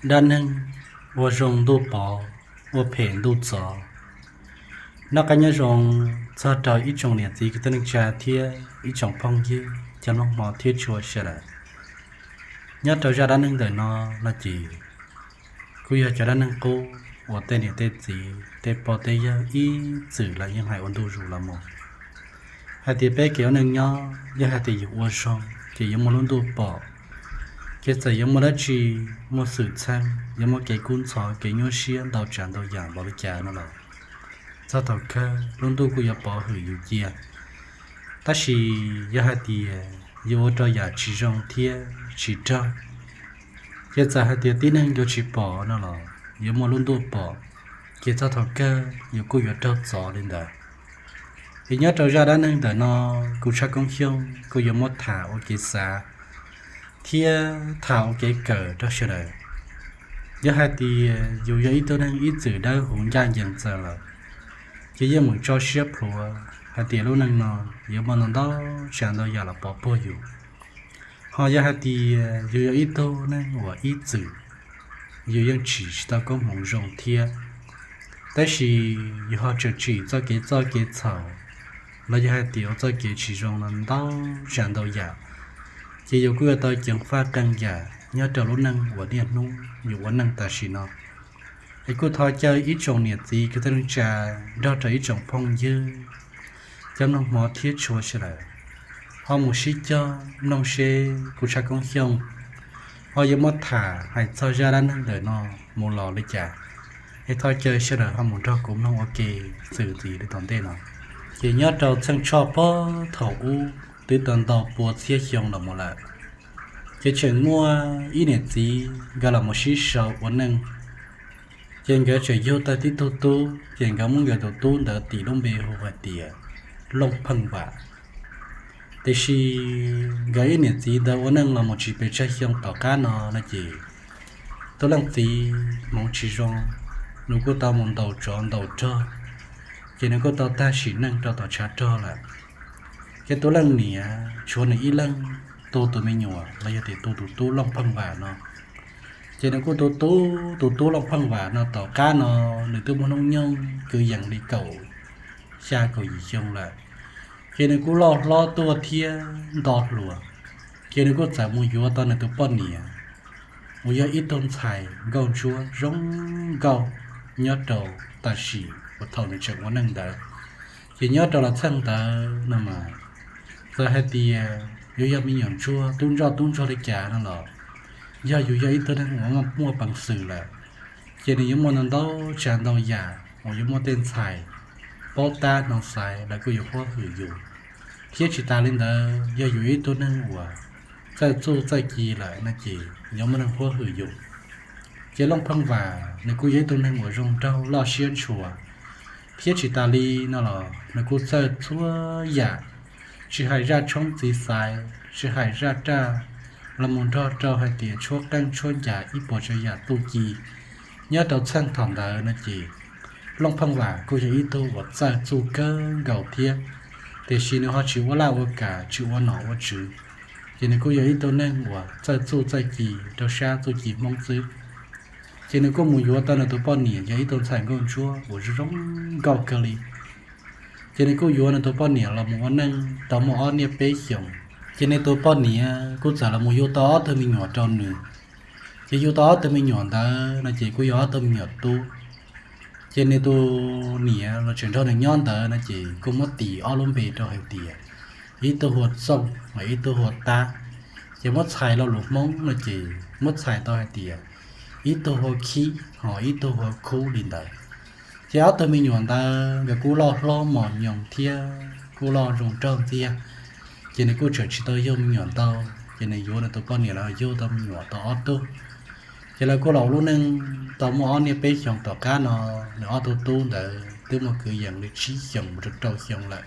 Dab neeg ua zoo ntuj pov, ua phem ntuj txov. Noj qab nyob zoo txog rau ib tsoom niam txiv kwv tij neej tsa thiab ib tsoom phooj ywg cov mloog hmov thiab tshua sawv daws. Nyob rau zaj dab neeg ntawm no, no ces kuj yog cov dab neeg qub uas tej niam tej txiv tej pog tej yawg ib txwm los yeej hais ua ntu zus los mus hais tias peb kev ua neej nyob yog hais tias yus ua zoo ces yuav muaj lub ntuj pom, ces txawm yuav muaj dab tsi, muaj xwm txheej, yuav muaj kev kub ntxhov kev nyuaj siab ntau tsav ntau yam npaum li cas no los, txog thaum kawg lub ntuj kuj yuav pov hwm yus cia. Tab sis yog hais tias yus ua rau yam tsis zoo thiab tsis raug, ces txawm hais tias tib neeg yuav tsis pom no los yuav muaj lub ntuj pom, ces txog thaum kawg yus kuj yuav raug txov li ntawd. Es nyob rau zaj dab neeg ntawm no, kuv Tshaj Koob Xyooj kuj yuav muab tham ua kev xav thiab tham ua kev kawm rau sawv daws. Yog hais tias yus yog ib tug neeg ib txwm dawb huv ncaj ncees txawv lawm, ces yeej meem tso siab plhuav hais tias lub neej no yuav muaj ntau ntau tsav ntau yam los pov puag yus. Ho yog hais tias yus yog ib tug neeg uas ib txwm yus yeej tsim tsis tau koob hmoov zoo thiab, tab sis yus ho tseem tsim txoj kev txoj kev txhaum, los yog hais tias ua txoj kev tsis zoo no ntau tsav ntau yam, ces yus kuj yuav tau ceev faj qee yam nyob rau lub neej uas niaj hnub yus ua neej tam sim no. Es kuj thov caw ib tsoom niam txiv kwv tij neej tsa nrog rau ib tsoom phooj ywg cov mloog hmov thiab tshua sawv daws ho mus sib cog mloog seb kuv Tshaj Koob Xyooj ho yuav muab tham hais txog zaj dab neeg ntawm no mus los li cas. Es thov caw sawv daws ho mus nrog kuv mloog ua ke txwm ntxiv li tom ntej no. Ces nyob rau txheej tshoj puag thaum ub twb tau ntau pua txhiab xyoo los mus lawm, ces tseem muaj ib niam txiv nkawd los mus sib sau ua neej. Ces nkawd tseem yug tau tib tug tub, ces nkawd muab nkawd tus tub ntawd tis lub npe hu hais tias Looj Pheej Vam. Tiam sis nkawd ib niam txiv ntawd ua neej los mus tsis pes tsawg xyoo tom qab no no ces tus leej txiv hmoov tsis zoo, nws kuj tau mus ntaus tsov ntaus rog, ces nws kuj tau tag sim neej rau tom tshav rog lawm. Ces tus leej niam tshuav nws ib leeg tu tus me nyuam los yog tias tu tus tub Looj Pheej Vam no. Ces nws kuj tu tu tus tub Looj Pheej Vam no tom qab no, nws twb muaj hnub nyoog kwv yees li kaum xya kaum yim xyoo lawm. Ces nws kuj loj hlob tuaj thiab nto hluas, ces nws kuj txawm mus yuav tau nws tus poj niam uas yog ib tug ntxhais nkauj ntsuab zoo nkauj nyob rau tam sim uas thaum nws tseem ua neej ntawd. Ces nyob rau los txheej ntawd no mas, txawm hais tias yus yog me nyuam ntsuag tub ntsoj tub ntsuag li cas no los, yog yus yog ib tug neeg uas muaj peev xwm lawm, ces nws yuav muaj ntau ntau tsav ntau yam uas yuav muaj tej ntxhais paub tab hnov xaiv lawv kuj yuav qhuab hwm yus. Thiab tsis tas li ntawd, yog yus ib tug neeg uas txawj txuj txawj ci lawm no ces yuav muaj neeg qhuab hwm yus. Ces Looj Pheej Vam nws kuj yog ib tug neeg uas zoo nraug loj siab ntshua, thiab tsis tas li no los nws kuj txawj txhua yam, tsis hais zaj tshoob txiv xaiv, tsis hais zaj raj, los mus nrog rau hais tias tshuab qeej tshuab ncas ib puas tsav yam txuj ci. Nyob rau txheej thaum ntawd no ces Looj Pheej Vam kuj yog ib tug uas txawj txuj kawg nkaus thiab, tiam sis nws ho tsis ua laj ua kam tsis ua nom ua tswv, ces nws kuj yog ib tug neeg uas txawj txuj txawj ci rau sab txuj ci Hmoob xwb. Ces nws kuj mus yuav tau nws tus poj niam yog ib tug ntxhais nkauj ntsuab uas zoo nkauj kawg li. Ces nws kuj yuav nws tus poj niam los mus ua neej tau muaj ob niaj peb xyoos, ces nws tus poj niam kuj txawm los mus yug tau ob tug me nyuam rau nws. Ces yug tau ob tug me nyuam ntawd no ces kuj yog ob tug me nyuam tub. Ces nws tus niam los tseem nrog nws nyob ntawd no ces kuj muab tis ob lub npe rau hais tias, ib tug hu ua Txooj, ib tug hu ua Tab. Ces muab txhais lo lus Hmoob no ces muab txhais tau hais tias, ib tug hu ua Khib ho ib tug hu ua Khub li ntawd. Ces ob tug me nyuam ntawd nkawd kuj loj hlob mos nyoos thiab kuj loj zoo nraug ntxiag. Ces nws kuj tseem tsis tau yug me nyuam ntau, ces nws yuav nws tus poj niam los yug tau me nyuam tau ob tug. Ces lawv kuj los ua lub neej tau muaj ob niaj peb xyoos tom qab no, nws ob tug tub ntawd twb muaj kwv yees li tsib xyoos mus rau rau xyoo lawm.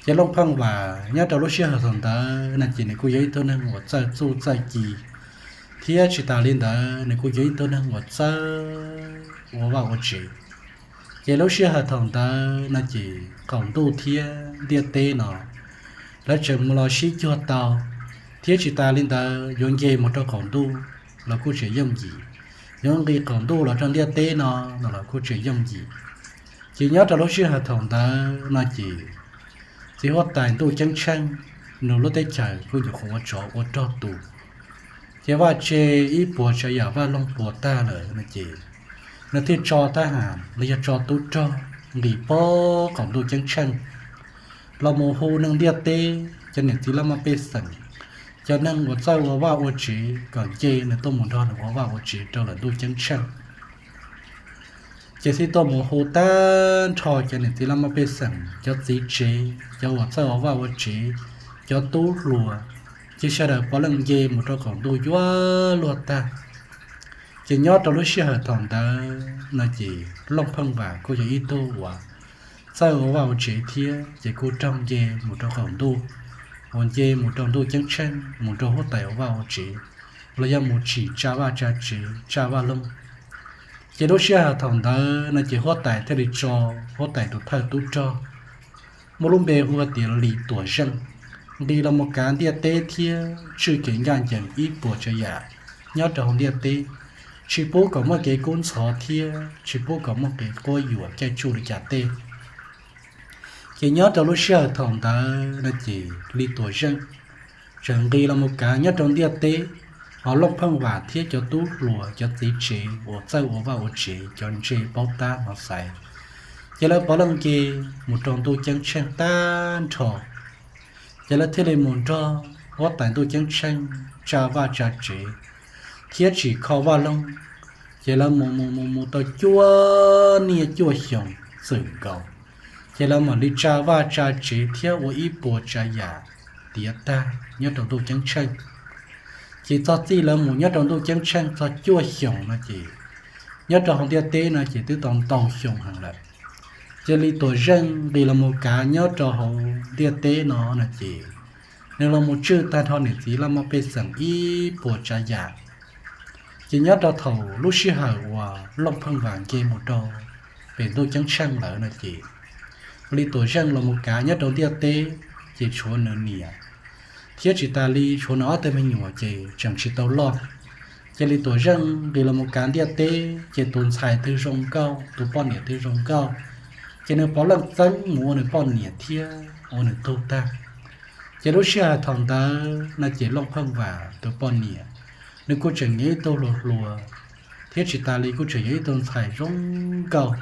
Ces Looj Pheej Vam nyob rau lub sij hawm thaum ntawd no ces nws kuj yog ib tug neeg uas txawj txuj txawj ci, thiab tsis tas li ntawd nws kuj yog ib tug neeg uas txawj ua vaj ua tsev. Ces lub sij hawm thaum ntawd no ces qaum ntuj thiab ntiaj teb no lawv tseem mus los sib cuag tau, thiab tsis tas li ntawd yuav nce mus rau qaum ntuj los kuj tseem yooj yim, yuav nqis qaum ntuj los rau ntiaj teb no los kuj tseem yooj yim. Ces nyob rau lub sij hawm thaum ntawd no ces txiv huab tais Ntuj Ceeb Tsheej, nws lub teb chaws kuj nyuam qhuav ua tsov ua rog tu, ces vaj tse ib puas tsav yam vaj loog puas tag lawm no ces nws thiaj tso thab ham los yog tso tub rog nqis pog qaum Ntuj Ceeb Tsheej los mus hu neeg ntiaj teb, cov niam txiv laj mej pej xeem, cov neeg uas txawj ua vaj ua tsev kom nce nws tuaj mus nrog nws ua vaj ua tsev rau lawm Ntuj Ceeb Tsheej. Ces thiaj tuaj mus hu tag nrho cov niam txiv laj mej pej xeem, cov txiv tsev, cov uas txawj ua vaj ua tsev, cov tub hluas, ces sawv daws puav leej nce mus rau qaum ntuj yuav luag tag. Ces nyob rau lub sij hawm thaum ntawd no ces Looj Pheej Vam kuj yog ib tug uas txawj ua vaj ua tsev thiab, ces kuj raug nce mus rau qaum ntuj, uas nce mus rau Ntuj Ceeb Tsheej mus rau huab tais ua vaj ua tsev, los yog mus tsim tsa vaj tsa tsev tsa vaj loog. Ces lub sij hawm thaum ntawd no ces huab tais thiaj li tso huab tais tus thawj tub rog muaj lub npe hu tias Lis Tuam Zeej nqis los mus kav ntiaj teb thiab tswj kev ncaj ncees ib puas tsav yam nyob rau hauv ntiaj teb, tsis pub kom muaj kev kub ntxhov thiab tsis pub kom muaj kev quab yuam caij tsuj li cas tej. Ces nyob rau lub sij hawm thaum ntawd no ces Lis Tuam Zeej tseem nqis los mus kav nyob rau ntiaj teb, ho Looj Pheej Vam thiab cov tub hluas cov txiv tsev uas txawj ua vaj ua tsev cov ntse paub tab hnov xaiv, ces lawv puav leej nce mus rau Ntuj Ceeb Tsheej tag nrho. Ces lawv thiaj li mus nrog huab tais Ntuj Ceeb Tsheej tsa vaj tsa tsev thiab tsim kho vaj loog. Ces lawv mus mus mus mus tau cuaj niaj cuaj xyoos txwm nkaus, ces lawv mam li tsa vaj tsa tsev thiab ua ib puas tsav yam tiav tag nyob rau Ntuj Ceeb Tsheej. Ces txog txij lawv mus nyob rau Ntuj Ceeb Tsheej txog cuaj xyoos no ces nyob rau hauv ntiaj teb no ces twb tau ntau xyoo heev lawm. Ces Lis Tuam Zeej nqis los mus kav nyob rau hauv ntiaj teb no no ces nws los mus tswj tag nrho niam txiv laj mej pej xeem ib puas tsav yam. Ces nyob rau thaum lub sij hawm uas Looj Pheej Vam nce mus rau pem Ntuj Ceeb Tsheej lawm no ces Lis Tuam Zeej los mus kav nyob rau ntiaj teb, ces tshuav nws niam thiab tsis tas li tshuav nws ob tug me nyuam ces tseem tsis tau loj. Ces Lis Tuam Zeej nqis los mus kav ntiaj teb ces tus ntxhais twg zoo nkauj tus poj niam twg zoo nkauj, ces nws puav leej txeeb mus ua nws poj niam thiab ua nws tug tag. Ces lub sij hawm thaum ntawd no ces Looj Pheej Vam tus poj niam, nws kuj tseem yog ib tug hluas hluas, thiab tsis tas li kuj tseem yog ib tug ntxhais zoo nkauj.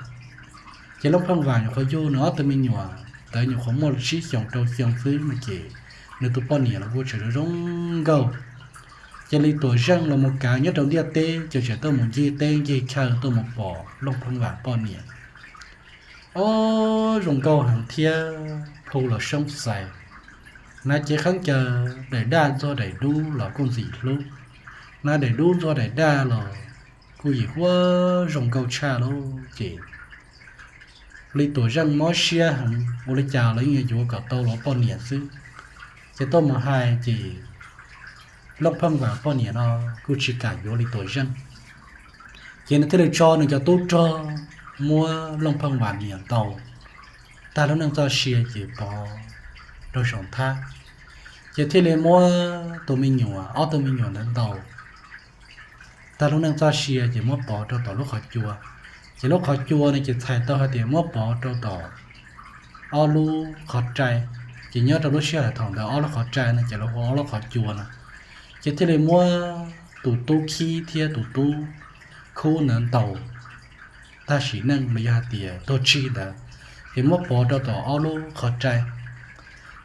Ces Looj Pheej Vam nyuam qhuav yug nws ob tug me nyuam ntawd nyuam qhuav muaj tsib xyoos rau xyoo xwb no ces nws tus poj niam los kuj tseem zoo nkauj. Ces Lis Tuam Zeej los mus kav nyob rau ntiaj teb ces tseem tuaj mus ncig teb ncig chaw tuaj mus pom Looj Pheej Vam poj niam. Ob, zoo nkauj heev thiab plhu los soob xais. Hnav cev khaub ncaws daim daj ntxuag daim dub los kuj ntxim hlub, hnav daim dub ntxuag daim daj los kuj yim huab zoo nkauj tshaj lauj. Ces Lis Tuam Zeej mob siab heev, ua li cas los yeej yuav yuav kom tau los poj niam xwb. Ces tuaj mus hais ces Looj Pheej Vam poj niam no kuj tsis kam yuav Lis Tuam Zeej. Ces nws thiaj li tso nws cov tub rog muab Looj Pheej Vam niam ntaus tag lub neej txoj sia ces pov rau saum nthab. Ces thiaj li muab tus me nyuam, ob tug me nyuam ntawd ntaus tag lub neej txoj sia ces muab pov rau tom lub qhov cua. Ces lub qhov cua no ces txhais tau hais tias muab pov rau tom ob lub qhov rai. Ces nyob rau lub sij hawm thaum ntawd ob lub qhov rai no ces lawv hu ob lub qhov cua no. Ces thiaj li muab tus tub khib thiab tus tub khub ntawd ntaus tag sim neej los yog hais tias tuag tsig ntawd, ces muab pov rau tom ob lub qhov rai.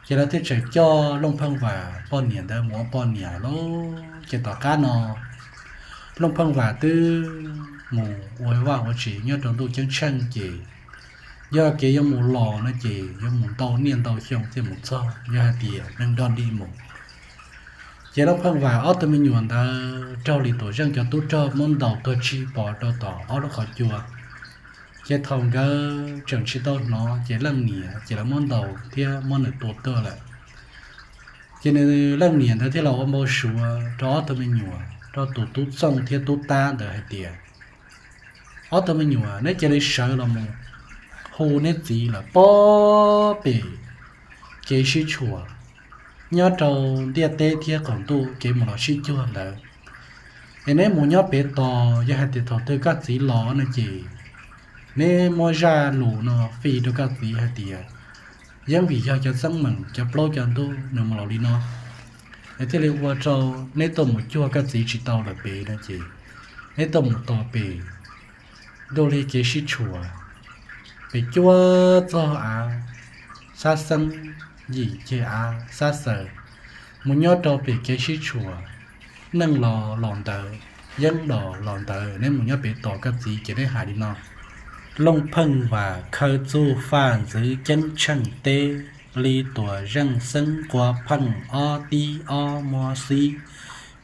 Ces lawv thiaj tseem coj Looj Pheej Vam poj niam ntawd mus ua poj niam lauj. Ces tom qab no Looj Pheej Vam twb mus ua vaj ua tsev nyob rau ntuj ceeb tsheej ces yog kev yuav mus los no ces yuav mus ntau niaj ntau xyoo thiaj mus txog yog hais tias neeg nrog li mus. Ces Looj Pheej Vam ob tug me nyuam ntawd raug Lis Tuam Zeej cov tub rog muab ntaus tuag tsig pov rau tom ob lub qhov cua. Ces thaum nkawd tseem tsis tau hnov ces leej niam ces lawv muab ntaus thiab muab nws tua tuag lawm. Ces nws leej niam ntawd thiaj los ua npau suav rau ob tug me nyuam, rau tus tub txooj thiab tub tab ntawd hais tias, ob tug me nyuam, neb cia li sawv los mus hu neb txiv lawm pob pem kev sib tshuam nyob rau ntiaj teb thiab qaum ntuj kev mus los sib cuag ntawd. Es neb mus nyob pem tog, yog hais tias thaum twg koj txiv los no ces neb muab zaj lus no fij rau koj txiv hais tias, yeej vim yog cov xeeb meem cov plaub cov ntug nws mus los li no, es thiaj li ua rau neb tuaj mus cuag koj txiv tsis tau lawm pem no ces neb tuaj mus tos pem ntuj li kev sib tshuam, pem cuab txog av xab xeeb, yim ceg av xab xaws, mus nyob rau pem kev sib tshuam, neej los los ntawd, yeeb los los ntawd, neb mus nyob pem tos koj txiv ces neb hais li no: Looj pheej vam khaws txuj faj ntxwv ceeb tsheej teb, li tuam zeej xeeb quas pheej ob tib ob muag xib,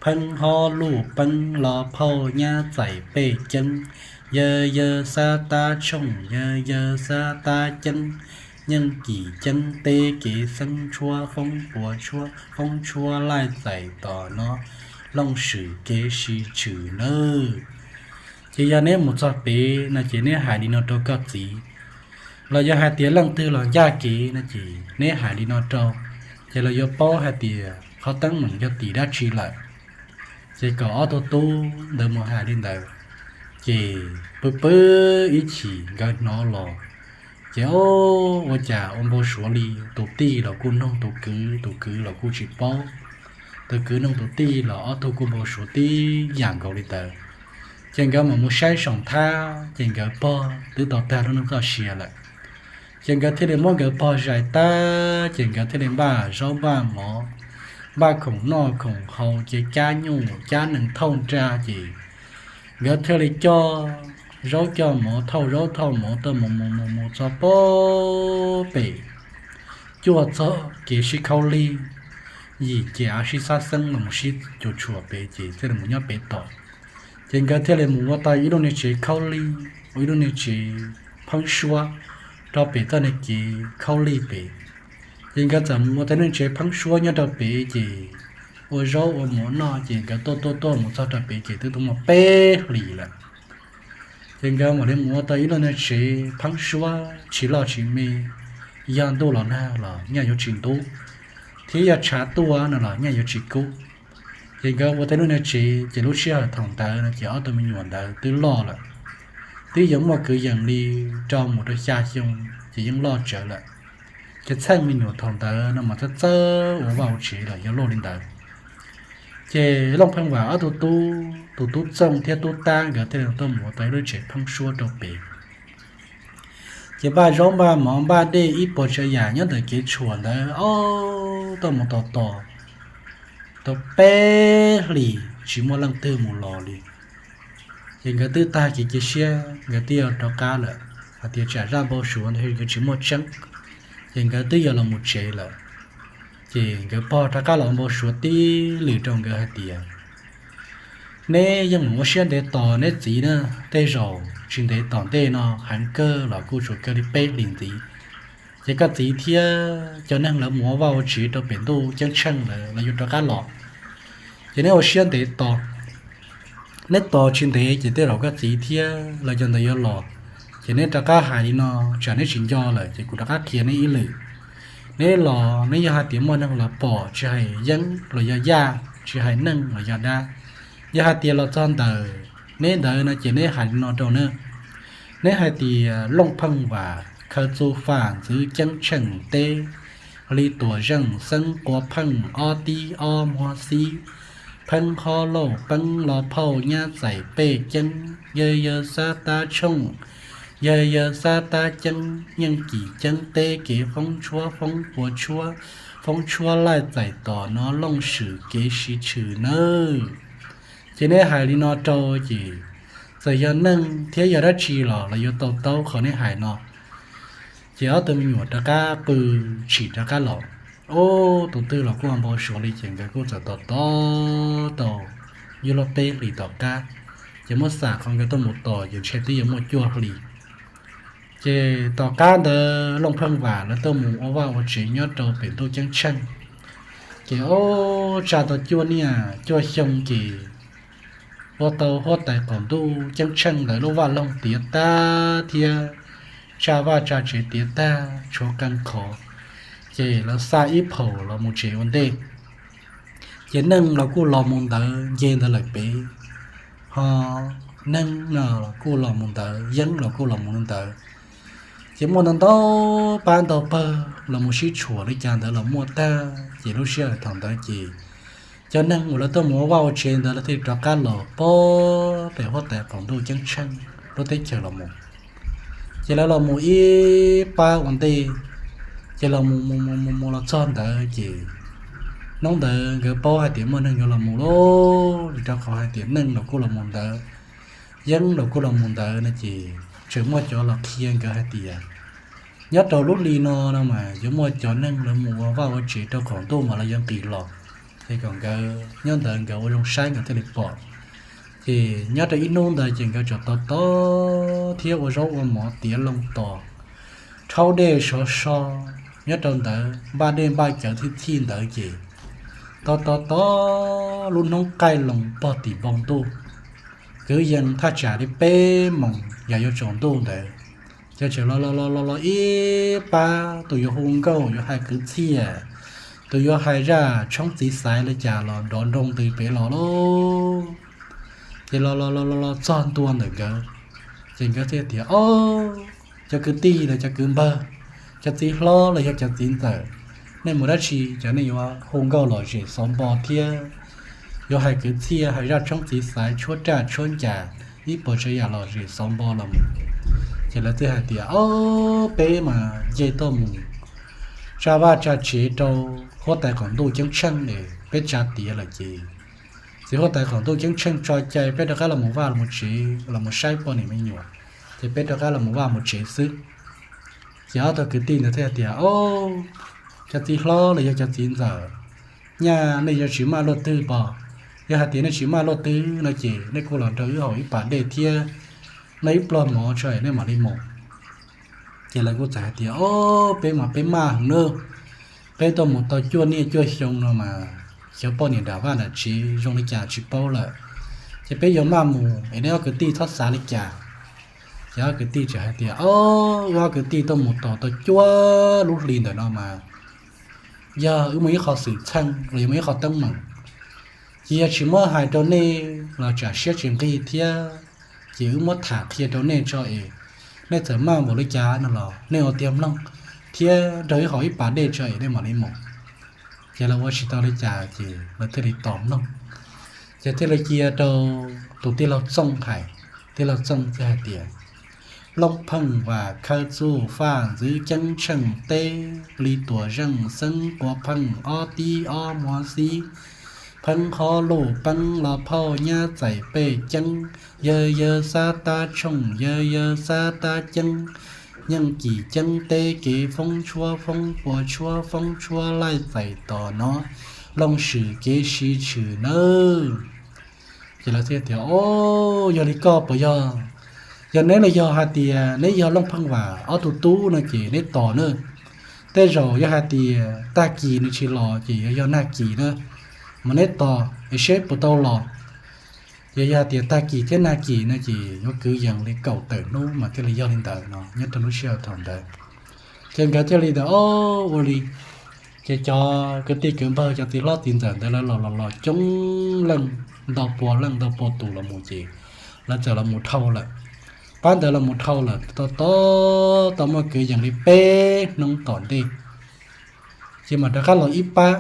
pheeb hob luj peeb los phauj nyab txais pej ceeb, yawg yawg xab tab tshooj, yawg yawg xab tab ceeb, yeej kim ceeb teb kev xeeb tshuab foob puas tshuab foob tshuab laij txais tos no looj swm kev sib tshwm nawb. Ces yog neb mus txog pem no ces neb hais li no rau koj txiv, los yog hais tias leej twg los ncaj kev no ces neb hais li no rau, ces lawv yuav paub hais tias qhov teeb meem yog tim dab tsi lawm. Ces kom ob tug tub ntawd mus hais li ntawd, ces pw pw ib chim nkawd hnov los, ces o, ua cas ua npau suav li, tus tij los kuj noog tus kwv, tus kwv los kuj tsis paub, tus kwv noog tus tij los ob tug kuj npau suav tib yam nkaus li ntawd. Ces nkawd mam mus saib saum nthab ces nkawd pog twb tau tag lub neej txoj sia lawm. Ces nkawd thiaj li muab nkawd pog zais tag ces nkawd thiaj li npaj zaub npaj mov, npaj khoom noj khoom haus ces cab nyuj cab nees thauj nra ces nkawd thiaj li coj zaub coj mov thauj zaub thauj mov tuaj mus mus mus mus txog pem cuaj txog kev sib khaub lig, yim ces av sib xab xeeb los sib cuam tshuam pem ces thiaj li mus nyob pem tod. Ces nkawd thiaj li mus ua tau ib lub niag tsev khaub lig, ua ib lub niag tsev pheeb suab rau pem txoj niag kev khaub lig pem. Ces nkawd txawm mus ua tau lub niag tsev pheeb suab nyob rau pem ces ua zaub ua mov noj ces nkawd tuaj tuaj tuaj mus txog rau pem ces twb tau muaj peb hlis lawm. Ces nkawd mam li mus ua tau ib lub niag tsev pheeb suab tsis loj tsis me, yog ntuj los nag los nyaj yuav tsis ntub, thiab yog tshav tuaj no los nyaj yuav tsis kub. Ces nkawd ua tau lub niag tsev ces lub sij hawm thaum ntawd no ces ob tug me nyuam ntawd twb loj lawm, twb yuav muaj kwv yees li rau mus rau xya xyoo ces yeej loj tsawv lawm. Ces txheej me nyuam thaum ntawd no mas txawj txawj ua vaj ua tsev los yog luaj li ntawd. Ces Looj Pheej Vam ob tug tub, tus tub Txooj thiab tub Tab nkawd thiaj li tuaj mus ua tau ib lub tsev pheeb suab rau pem. Ces npaj zaub npaj mov npaj dej ib puas tsav yam nyob ntawm kev tshuam ntawd ob tuaj mus tos tos tau peb hlis tsis muaj leej twg mus los li. Ces nkawd twb tag kev cia siab nkawd twb yuav rov qab lawm, hais tias tsam zaj npau suav ntawd nkawd tsis muaj tseeb, ces nkawd twb yuav los mus tsev lawm. Ces nkawd pog rov qab los npau suav tib lwm rau nkawd hais tias, neb yeej mus ua siab ntev tos neb txiv na, tej zaum tsis ntev tom ntej no heev kawg los kuj tsuas kawg li peb hlis ntxiv, ces koj txiv thiab cov neeg lawv mus ua vaj ua tsev rau pem ntuj ceeb tsheej lawm los yuav rov qab los. Ces neb ua siab ntev tos, neb tos tsis ntev ces tej zaum koj txiv thiab los cov ntawd yuav los. Ces neb rov qab hais li no, tsam neb tsis nco lawm ces kuv rov qab qhia neb ib lwm. Neb los neb yog hais tias muaj neeg los pom tsis hais yeeb los yog yaj, tsis hais neeg los yog dab, yog hais tias los txog ntawm neb ntawd no ces neb hais li no rau na. Neb hais tias Looj Pheej Vam khaws txuj fam ntxwv ceeb tsheej teb, li tuam zeej xeeb quav pheej ob tib ob muag xib, pheeb hob lauj peeb los phauj nyab txais pej ceeb, yawg yawg xab tab tshooj, yawg yawg xab tab ceeb, yeej kim ceeb teb kev foob tshuab foob puas tshuab, foob tshuab laij txais tos no looj swm kev siv tshwm nawb. Ces neb hais li no rau ces txawm yog neeg thiab yog dab tsi los los yuav tau taub qhov neb hais no. Ces ob tug me nyuam rov qab pw tshim rov qab los. Ub, tus twg los kuj npau suav li ces nkawd kuj txawm tos tos tau yuav luag peb hlis tom qab, ces muab xam qhov nkawd tuaj mus tos ces ntshe twb yuav muaj cuaj hlis. Ces tom qab ntawd Looj Pheej Vam lawv tuaj mus ua vaj ua tsev nyob rau pem ntuj ceeb tsheej. Ces ub, tsa tau cuaj niaj cuaj xyoo ces ua tau huab tais qaum ntuj ceeb tsheej ntawd lub vaj loog tiav tag thiab tsa vaj tsa tsev tiav tag tshuav qee qhov, ces lawv xa ib phaum los mus tsev ua ntej. Ces neeg los kuj los mus ntawd nce ntawd lawm pem, Ho neeg no los kuj los mus ntawd, yeeb los kuj los mus ntawd. Ces muaj ntau ntau pab ntau pawg los mus sib tshuam li cas ntawd los muaj tag. Ces lub sij hawm thaum ntawd ces cov neeg uas lawv tuaj mus ua vaj ua tsev ntawd lawv thiaj rov qab los pem huab tais qaum ntuj ceeb tsheej lub teb chaws los mus. Ces lawv los mus ib pab ua ntej, ces los mus mus mus mus los txog ntawd ces hnub ntawd nkawd paub hais tias muaj neeg yuav los mus lauj, vim rau qhov hais tias neeg los kuj los mus ntawd, yeeb los kuj los mus ntawd no ces tseem muaj cov los qhia nkawd hais tias nyob rau lub hli no no mas yuav muaj cov neeg lawv mus ua vaj ua tsev rau qaum ntuj mas lawv yuav nqis los, ces kom nkawd nyob ntawd nkawd ua zoo saib nkawd thiaj li pom. Ces nyob rau ib hnub ntawd ces nkawd tseem tos tos thiab ua zaub ua mov tiav loo tos, rhaub dej sov so nyob rau ntawd, npaj dej npaj cawv thij thij ntawd ces tos tos tos lub hnub qaij loo pog tim npoo ntuj, kwv yees thaj tsam li peb moos yog yuav tsaus ntuj ntawd, ces tseem los los los los los ib pab, tus yuav hu nkauj, yuav hais kwv txhiaj, tus yuav hais zaj tshoob txiv xaiv li cas los nrov nroo ntws pem los lauj. Ces los los los los los txog ntua ntawm nkawd, ces nkawd thiaj tias, Ob, cov kwv tij los cov kwv npawg, cov txiv hlob los yog cov txiv ntxawm, nej mus dab tsi cov nej yuav hu nkauj lom zem xov npo thiab yuav hais kwv txhiaj hais zaj tshoob txiv xaiv tshuab raj tshuab ncas ib puas tsav yam lom zem xov npo los mus? Ces lawv thiaj hais tias, Ob, peb mas nce tuaj mus tsa vaj tsa tsev rau huab tais qaum ntuj ceeb tsheej es peb tsa tiav lawm ces txiv huab tais qaum ntuj ceeb tsheej tso cai peb rov qab los mus vaj los mus tsev los mus saib poj niam me nyuam, ces peb rov qab los mus vaj mus tsev xwb. Ces ob tug kwv tij ntawd thiaj tias, Ob, cov txiv hlob los yog cov txiv ntxawm, nyaj nej yuav tsis maj luaj twg pom? Yog hais tias nej tsis maj luaj twg no ces nej kuj los nrog wb haus ib pas dej thiab noj ib pluag mov tso nej mam li mus. Ces lawv kuj txawm hais tias, Ob, peb mas peb maj heev nawb, peb tuaj mus tau cuaj niaj cuaj xyoo no mas xyov poj niam nram vaj nram tsev zoo li cas tsis paub lawm, ces peb yuav maj mus es nej ob kwv tij txhob xav li cas. Ces ob kwv tij txawm hais tias, Ob, wb ob kwv tij tuaj mus tos tau cuaj lub hli ntawm no mas yog wb muaj ib qho xwm txheej los yog muaj ib qho teeb meem, ces yog tsis muab hais rau nej los tsam siab tsis nqig thiab, ces wb muab tham qhia rau nej tso es nej txawm maj npaum li cas no los nej ua tiag mloog thiab nrog wb haus ib pas dej tso es nej mam li mus. Ces lawv ua tsis tau li cas ces lawv thiaj li tos mloog. Ces thiaj li cia rau tus tij laug Txooj hais, tij laug Txooj thiaj hais tias, Looj pheej vam khawb txuj faj ntxwv ceeb tsheej teb, li tuam zeej xeeb quas pheej ob tib ob muag xib, pheeb hob luj peeb los phauj nyab txais pej ceeb, yawg yawg xab tab tshooj yawg yawg xab tab ceeb, yeej kis ceeb teb kev foob tshuab foob puas tshuab foob tshuab laij txais tos no, looj swm kev siv tshwm nawb. Ces lawv thiaj tias, O, yog li koj puas yog? Yog neb los yog hais tias neb yog Looj Pheej Vam ob tug tub no ces neb tos na. Tej zaum yog hais tias tag kis nws tsis los ces yog, yog nag kis na, mas neb tos es seb puas tau los. Yog, yog hais tias tag kis thiab nag kis no ces yuav kwv yees li kaum tawm hnub mas thiaj li yog li ntawd no nyob rau lub sij hawm thaum ntawd. Ces nkawd thiaj li tias, O, ua li. Ces cov kwv tij kwv npawg cov txiv hlob txiv ntxawm ntawd lawv los los los coob leej, ntau pua leej ntau pua tus los mus ces lawv txawm los mus dhau lawm. Pab ntawd los mus dhau lawm tos tos tau muaj kwv yees li peb hnub tom ntej, ces mam rov qab los ib pab.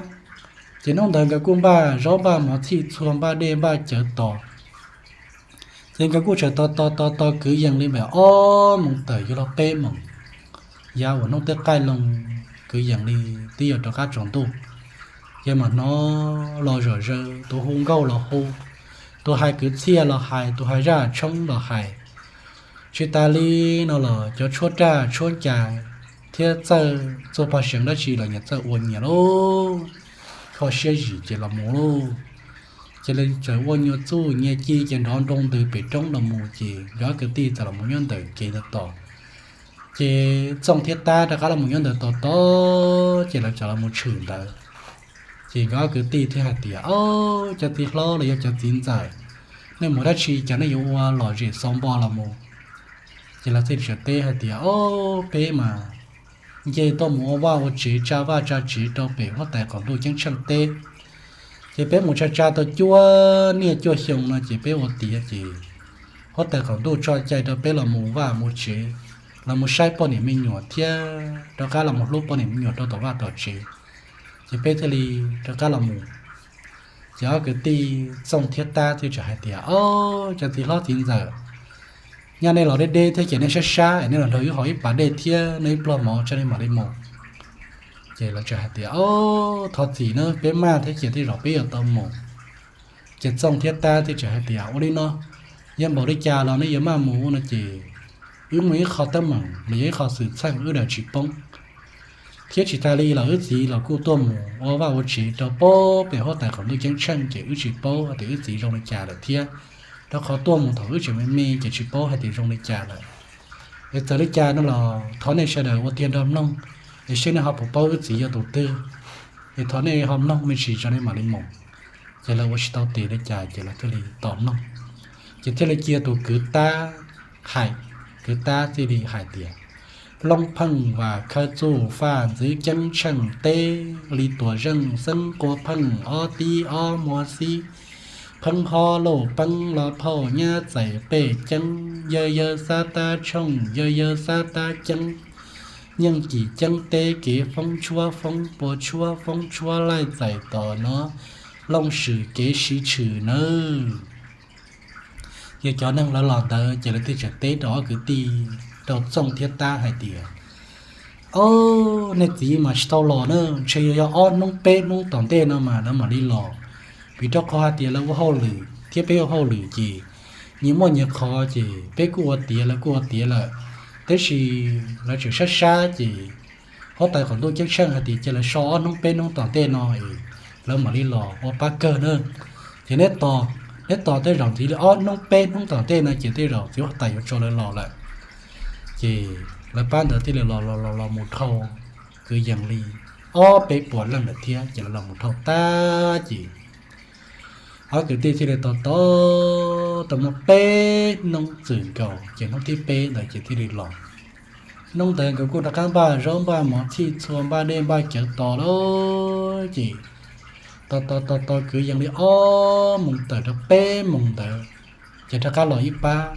Ces hnub ntawd nkawd kuj npaj zaub npaj mov txhij txhua npaj dej npaj cawv tos. Ces nkawd kuj tseem tos tos tos tos kwv yees li mam ob moos tawm yuav luag peb moos, yav uas hnub twb qaij loo, kwv yees li twb yuav rov qab tsaus ntuj. Ces mam hnov los zom zaws, tus hu nkauj los hu, tus hais kwv txhiaj los hais, tus hais zaj tshoob los hais. Tsis tas li no los cov tshuab raj tshuab ncas thiab txawj txuag pog seev dab tsi los nyias txawj ua nyias lauj, kho siab zim ces los mus lauj. Ces lawv txawm ua nyuag txuj nyias ci ces nrov nroo ntws pem roob los mus ces nkawd ob kwv tij txawm los mus nyob ntawm kev tos tos. Ces Txooj thiab Tab rov qab los mus nyob ntawd tos tos ces lawv txawm los mus tshwm ntawd. Ces nkawd ob kwv tij thiaj hais tias, Ob, cov txiv hlob los yog cov txiv ntxawm, nej mus dab tsi cas nej yuav ua lom zem xauv npo los mus? Ces lawv thiaj teb hais tias, Ob, peb mas nce tuaj mus ua vaj ua tsev, tsa vaj tsa tsev rau pem huab tais qaum ntuj ceeb tsheej teb. Ces peb mus tsa tsa tau cuaj niaj cuaj xyoo no ces peb ua tiav ces huab tais qaum ntuj tso cai rau peb los mus vaj mus tsev, los mus saib poj niam me nyuam thiab rov qab los mus hlub poj niam me nyuam rau tom vaj tom tsev. Ces peb thiaj li rov qab los mus. Ces ob kwv tij Txooj thiab Tab thiaj txawm hais tias, Ob, cov txiv hlob txiv ntxawm, nyaj nej los deb deb thiab ces nej sab sab es nej los nrog wb haus ib pas dej thiab noj ib pluag mov tso nej mam li mus. Ces lawv txawm hais tias, Ob, thov txim na, peb maj thiab ces tej zaum peb yuav tau mus. Ces Txooj thiab Tab thiaj txawm hais tias, Ua li no, yog npaum li cas los nej yuav maj mus no ces wb muaj ib qho teeb meem los yog ib qho xwm txheej wb daws tsis poob. Thiab tsis tas li los wb txiv los kuj tuaj mus ua vaj ua tsev rau pem huab tais qaum ntuj ceeb tsheej ces wb tsis paub hais tias wb txiv zoo li cas lawm thiab, rau qhov tuaj mus thaum wb tseem me me ces tsis paub hais tias zoo li cas lawm. Es txawm li cas no los thov nej sawv daws ua tiag nrog mloog, es seb nej ho puas paub wb txiv yog tus twg, es thov nej ho mloog me ntsis tso nej mam li mus. Ces lawv ua tsis tau tes li cas ces lawv thiaj li tos mloog. Ces thiaj li cia tus kwv Tab hais, kwv Tab thiaj li hais tias, Looj pheej vam khawb txuj faj ntxwv ceeb tsheej teb, li tuam zeej xeeb qua pheej ob tib ob muag xib, pheeb hob lauj peeb lo phauj nyab txais pej ceeb, yawg yawg xab tab tshooj, yawg yawg xab tab ceeb, nyeej cim ceeb teb kev foob tshuab foob pua tshuab foob tshuab laij txais tos no, looj swm kev siv tshwm nawb. Yog cov neeg lawv los ntawd ces lawv thiaj tseem teb rau ob kwv tij, rau Txooj thiab Tab hais tias, Ob, nej txiv mas tsis tau los na, ntshe yuav yog ob hnub peb hnub tom ntej no mas lawv mam li los, vim rau qhov hais tias lawv ua hauj lwm thiab peb ua hauj lwm ces nyias muaj nyias qhov ces peb kuj ua tiav lawv kuj ua tiav lawm, tab sis lawv tseem sab sab ces huab tais qaum ntuj ceeb tsheej hais tias cia lawv so ob hnub peb hnub tom ntej no es lawv mam li los ua pab kawg na. Ces neb tos, neb tos tej zaum ntxiv li ob hnub peb hnub tom ntej no ces tej zaum txiv huab tais yuav tso lawv los lawm. Ces lawv pab ntawd thiaj li los los los los mus dhau kwv yees li ob peb puas leej lawm thiab ces lawv los mus dhau tag ces ob kwv tij thiaj li tos tos tau muaj peb hnub txwm nkaus ces hnub thib peb ntawd ces thiaj li los. Hnub ntawd nkawd kuj rov qab npaj zaub npaj mov txhij txhua npaj dej npaj cawv tos lawm ces tos tos tos tos kwv yees li ob moos tawm rau peb moos ntawd ces rov qab los ib pab.